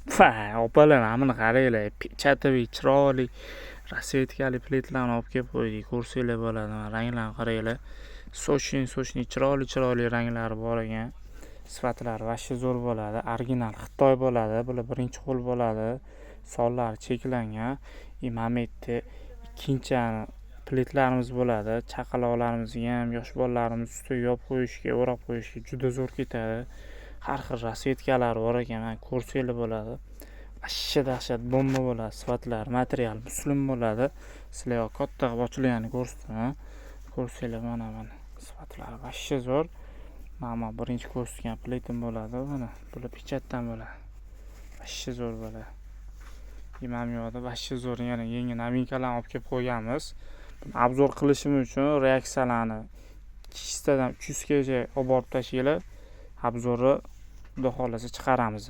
Va, opalar, mana buni qaranglar, печатовый, chiroyli расцветка li pledlarni olib kelib qo'ydik. Ko'rsanglar bo'ladi. Mana, ranglarni qaranglar. Сочный, сочный, chiroyli, chiroyli ranglari bor ekan. Sifatlari вообще zo'r bo'ladi. Original Xitoy bo'ladi. Bular birinchi qo'l bo'ladi. Sonlari cheklangan. И mana bu yerda ikkinchi pledlarimiz bo'ladi. Chaqaloqlarimizga ham, yosh bolalarimiz ustiga yopib qo'yishga, o'rab qo'yishga juda zo'r ketadi. Har xil расцветка lari bor ekan, mana, ko'rsanglar bo'ladi. Вообще dahshat, bomba bo'ladi sifatlari, material muslin bo'ladi. Sizlarga katta qilib ochilganini ko'rsataman. Ko'rsanglar, mana, mana, sifatlari вообще zo'r. Mana bu birinchi ko'rsatgan pletim bo'ladi. Mana bular печать dan bo'ladi. Вообще zo'r bo'ladi. И mana bu yoqda вообще zo'r yana yangi новинка larni olib kelib qo'yganmiz. Buni обзор qilishim uchun reaksiyalarni 200 tadan 300 gacha olib borib tashlanglar. Обзор ni, xudo xohlasa, chiqaramiz.